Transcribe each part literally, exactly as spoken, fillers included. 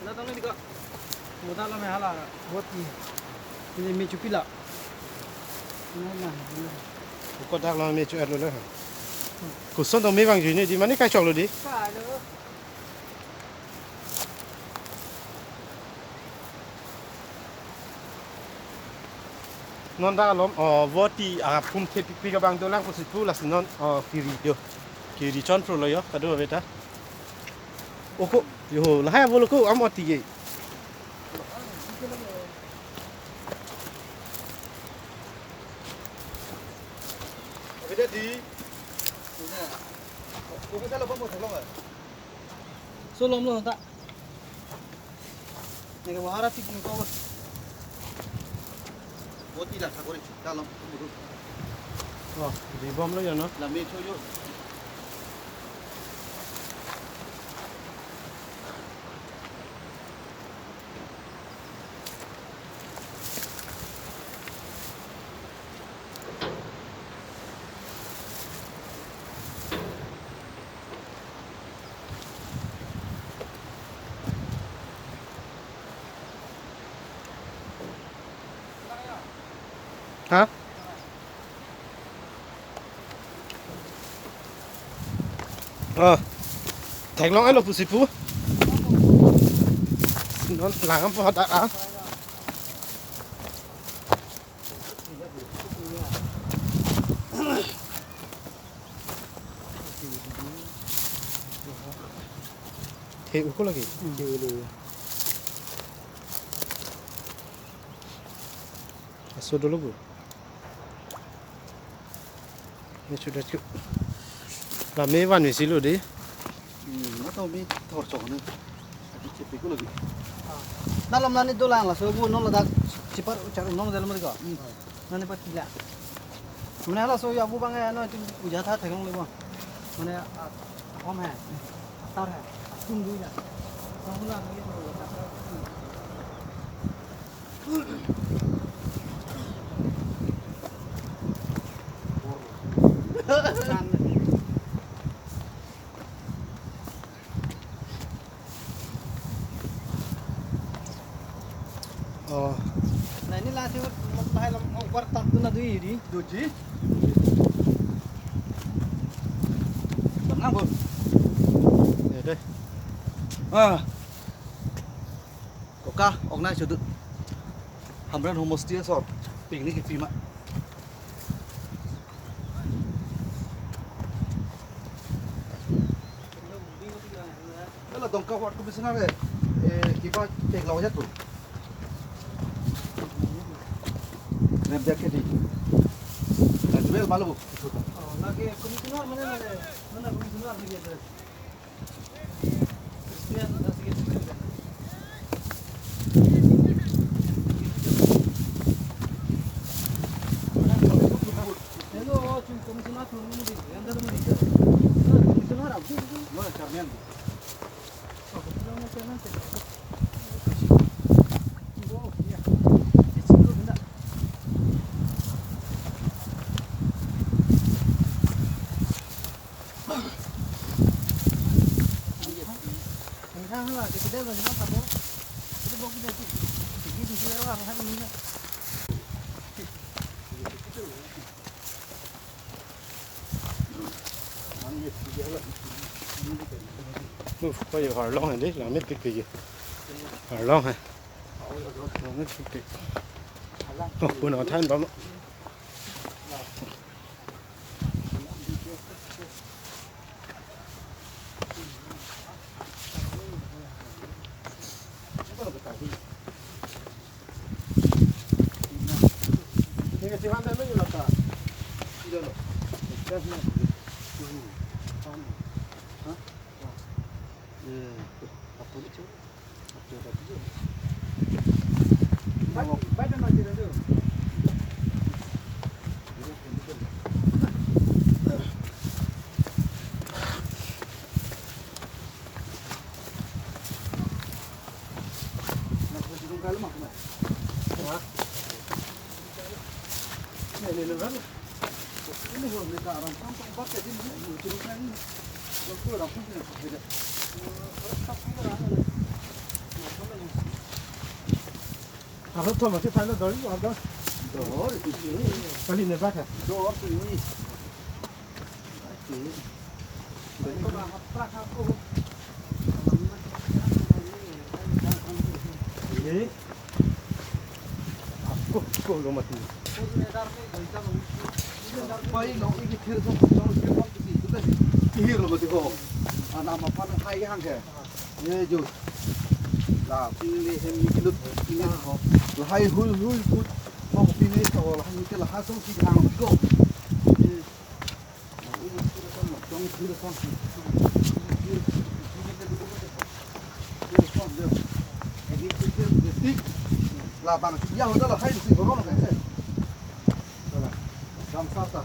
Datang lagi kok. Muda lo me hala. Buat ni. Ini mi chupila. Ini nah, ini. Kodak lo me chu-etlo le. Koson tong me vangjuine di, mane kai choklo di. Ka lo. Non dak alom, oh, voti, ah, pum thepikpik abang dolang pusi pu lasi non, oh, kiri do. Kiri chonprolo yo, kado beta. Oko, yo, lahai abolo ko, amo tige. Beta di. Ko kita lo pom ko lo. So lom lo ta. Neke bahara tik ko. Voti la sakori dalam. Oh, di bom lo ya no. La me cho yo. Ha? Oh. Theklong alo pusi pu. Non langpo hadak ah. He uko lagi. Hmm. He ulo. Aso dolo bu. Ini sudah cuk. Lame van misi lo di. Hmm, atau mi thor chok ne. Adi chepi ko lagi. Dalam nani dolang laso bu non ladak chipar uchar non dalam mereka. Hmm. Nani patila. Mane laso ya bu bang ya no itu uja tha theklong le bu. Mane, ah, hom hai. Tar hai. Tum du ya. Hom la lagi. Oh. Nah, inilah sih, mau bahaya lam, mau kuat tak tu na dui di. Duji. Bang, bang. Ya deh. Ah. Oka, ok nai chodu. Hamren homosti asor. Picnic kipi ma. Ela Dongka Ward Commissioner, eh, kipa theklong ajat tu. Rem dia ke di. Nah, jual malu. Oh, lagi commissioner mana, mana? Mana commissioner lagi ada? Uf, koi harlong hai dei, langmepikpik. Harlong hai. Langmepikpik. Oh, pun athan bam. Aro thom ase phai lo dor, aro dor. Dor, isi. Kali ne bak ha? Dor, isi. Isi. Ye. Ako, ako lo mati. Pai lo, iki thir so, so, so, so, isi. Ihir lo mati ko. Ana ma pan hai hang ke. Ye jo. La, pini hem ni lut, pini ho. Lahai hul, hul, hul. Mo pini to, lahai ni ke lahai song si hang ko. Ye. Labang ya hotel lahai si borom kan. Salah. Jam sata.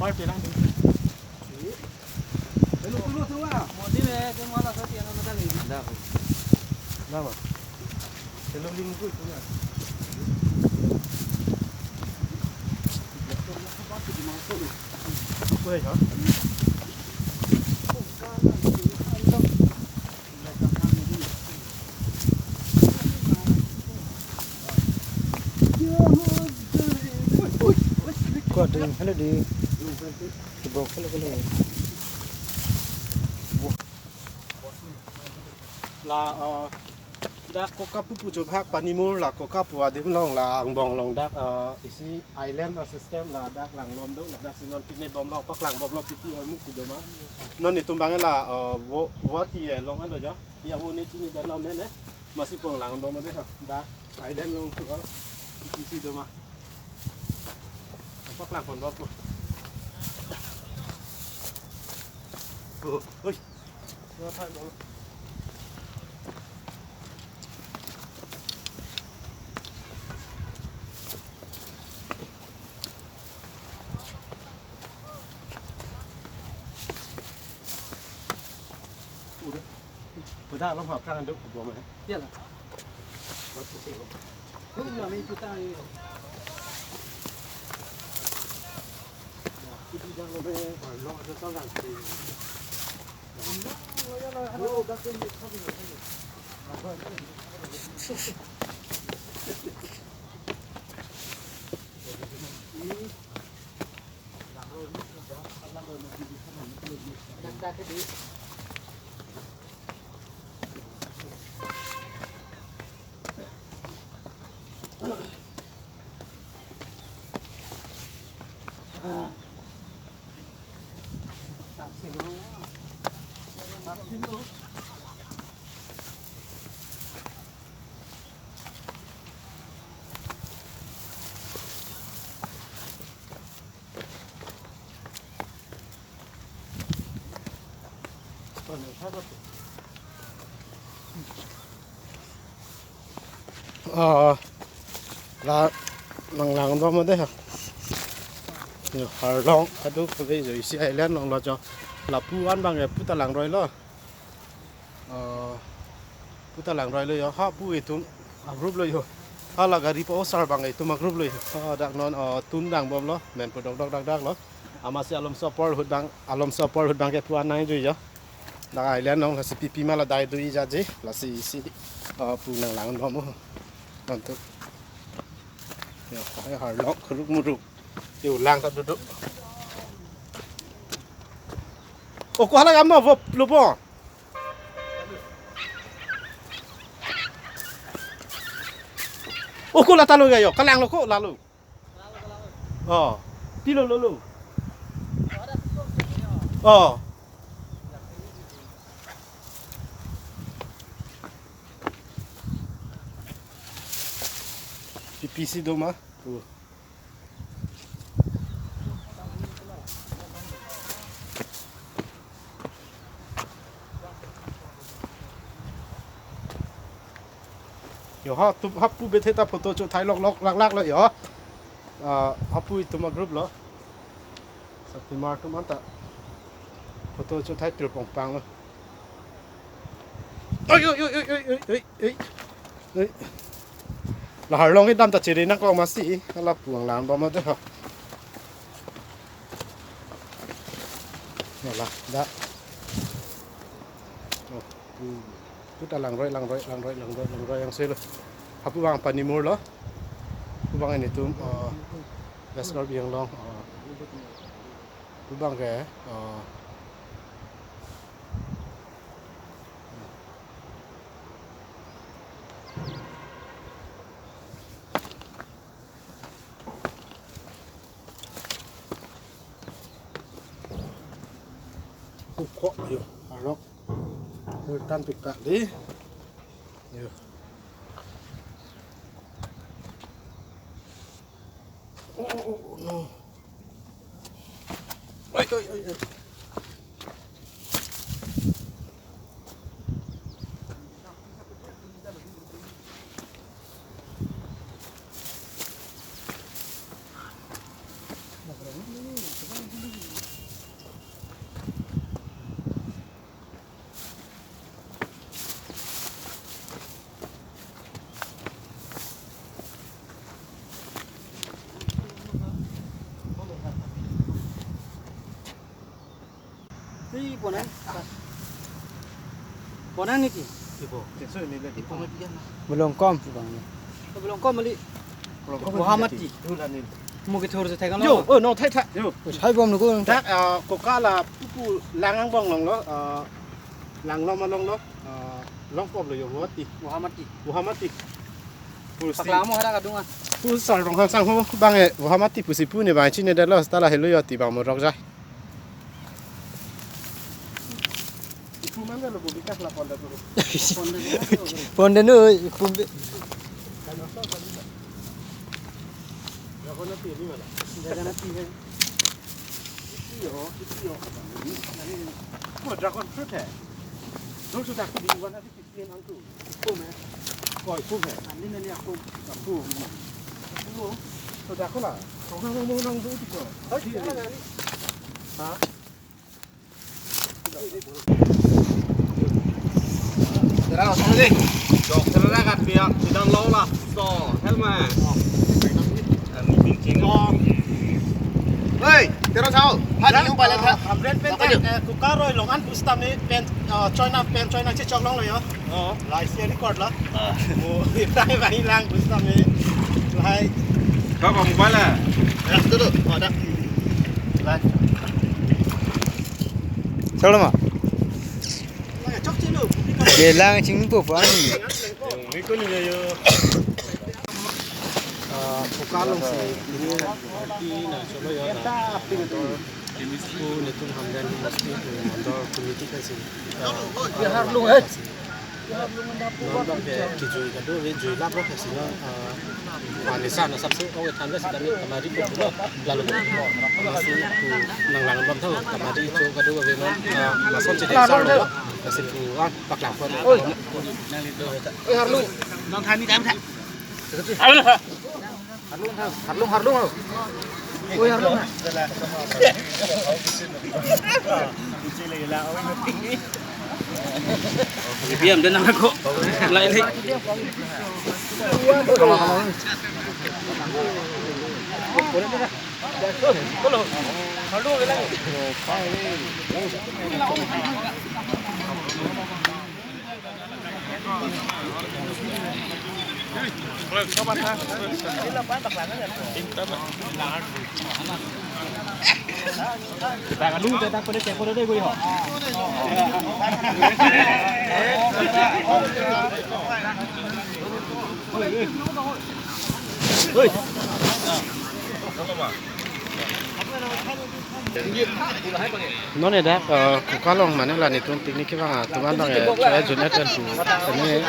Koi pelang di. Hello, hello, hello. Modi me, tu mala sa tiang mata ni. Dah. Dah, Bang. Hello, ling ku itu na. Koi, ha? Ko ding, hello di. Kibok, hello, hello. La, uh, dak koka pu pu chobhak panimur la koka pu adim along la angbong along dak, uh, isi island a-system la dak langlom do, la dak si non pine bom lo, paklang bom lo pipi oi mu ku do ma. Non itum bang la, uh, wo, wo ti e long an do jo. Ya wo ne chini da nom ne ne. Masi pong lang bom de ha. Dak island along tu ko. Pipi si do ma. Paklang pon bom ko. Oh, oi. Udah. Udah lo hap kan duk bom eh. Ya lah. Lu nggak main kita ini. Ah, la lang lang do mo de ha. Yo, Harlong, aduh, kave jo isi island along lo jo. Lapu an bang ya puta langroi lo. Ah, puta langroi lo yo, ha pu itum a-group lo yo. Ha la gari pa osar bang itum a-group lo yo. Ha dak non, ah, tun dang bom lo, men pu dok dok dak dak lo. Amatsi alomso apor ahut bang, alomso apor ahut bang ke pu an nang jui yo. Dak island along lasi pipi ma la dai dui jaje, lasi isi, ah, pu nang lang bom mo. Nontu. Yo, ha Harlong, kuruk muruk. Yo, lang ta duduk. Oh, ko hala kamu apa? Lupa. Oh, ko lata lo gayo, kalang lo ko lalu. Oh, pilo lo lo. Oh. Pipi si do ma. Oh. Yo, ha, tu, ha pu bethe ta photo cho thai lok lok lak lak lo yo. Ah, ha pu itum a-group lo. Sa timar tum anta photo cho thai pir pong pang lo. Oi, oi, oi. Oi. La arlong kedam ta chiri nangkok masi, lapu nanglangbom ajo. Wala, dak. Oh, pu, puta langroi, langroi, langroi, langroi, langroi yang selo. Hapu abang Panimur lo. Pu abang nelitum, eh, West Karbi Anglong, eh, pu abang ke, eh, Ukok yo, arok. Bertan pika di. Yo. Oh, oh, oh, no. Oi, oi, oi, oi. Ih, ponang. Ponang niki? Ipo. Ipo mepian. Belum kom, Bang. Belum kom, mali. Belum kom, Muhammad mali. Ti. Dulu nih. Mo kethur si thek lo. Yo, oh, no, thek, thek. Yo. Sai bom nunggu. Dak, eh, koka la pupu lang angbong longlo, eh, langlo ma longlo, eh, longkop lo yo, Muhammad Ti. Muhammad Ti. Muhammad Ti. Pusi. Paklang mo hara kadung ah. Pu Sar Ronghang sang ho bang e, Muhammad Ti pusi pu ne bang chinine detlo, seta la helo yo ti bang mo rok jai. Ipu mana lo bu bikas la ponda dulu. Ponda no, ipu be. Dragon ati ini mana? Dragon ati hai. Isi yo, isi yo. Oh, dragon fruit hai. Dul sudah aku di mana sih? Ipu me. Koi, ipu me. Andi nani aku. Aku. Aku. Sudah aku lah. Kau nang mau nang dulu tu kau. Ha? Terang sama deh. Dokter dah kat pihak sidang lo lah. So, helmet. Ani bincang. Hei, terang sao. Hadi yang paling ha. Hamren pen, eh, koka roi longan pusitame pen, eh, choi nang pen choi nang chechok longlo yo. Oh. Lai isi record la. Ah. Mo, itai bang hilang pusitame. Lai. Kau kau mobile ah? Ya, itu tuh. Oh, ada. Lai. Salam ma. Lai, chok chino. Gelang chingpo po ani. Mikun ya yo. Ah, koka along si ini nanti nangcholo yo. Tapi itu. Pu nelitum Hamren Hospital Mandal Committee kan si. Ya, harlung, eh. Non bang ke kijui kado, ave jui lap lap si na, ah, ah, nisa na sabse, oh, than si kami kamari ko lo, lalu masi pu nanglangbom tha, kamari cho kado ave non, ah, lason chete sar lo, masi pu, ah, paklang ko. Oi. Oi, harlung. Nang thani jam tha. Harlung, harlung, harlung. Oi, harlung. Diam dan aku. Lai, lai. Non edak, eh, koka along mane la nelitum picnic kevang atum an bang, eh, cho-et jun-et pen pu, kami,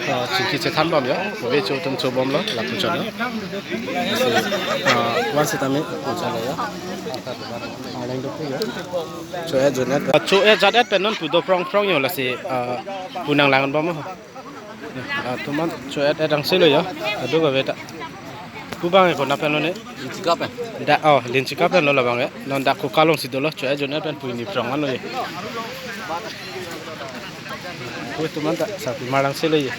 eh, chingki chethan bom yo, ave cho atum cho bom lo, lapu chot lo. Lasi, eh, van sitame pu chot lo yo. Arleng do pu yo. Cho-et jun-et. Cho-et jun-et pen non pu do prong prong yo lasi, eh, pu nanglang bom ho. Ah, atum an cho-et et angse lo yo. Adu ka beta. Pu abang ke konat pen lo ne? Linchika pen. Dak, oh, Linchika pen lo labang ke. Non dak Kuki along si dolo, cho-et jun-et pen pu hini phrong an lo ye. Pu atum anta sarpi marlang si lo ye.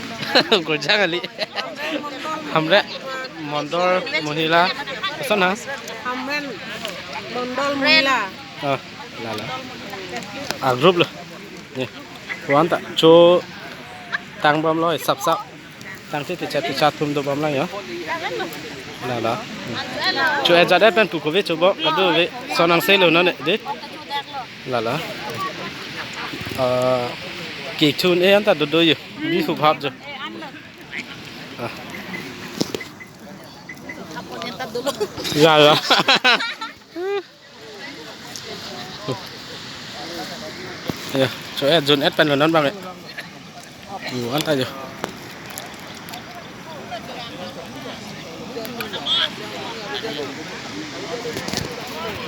Kurjang kali. Hamren Mondol Mohila. Koson ha? Hamren Mondol Mohila. Oh, la la. A group lo. Ne. Pu anta cho tang bom lo, sap sap. Tangte techa techa atum do bom lang ya. La la. Cho-et jat-et pen pu kove cho bo, kado ve. Sonang si lo non ne, de. La la. Ah, kethun e anta dodo yo. Bi hu bhap jo. Ah. Ya ya. Ya, cho-et jun-et pen lo non abang ke. Pu anta jo.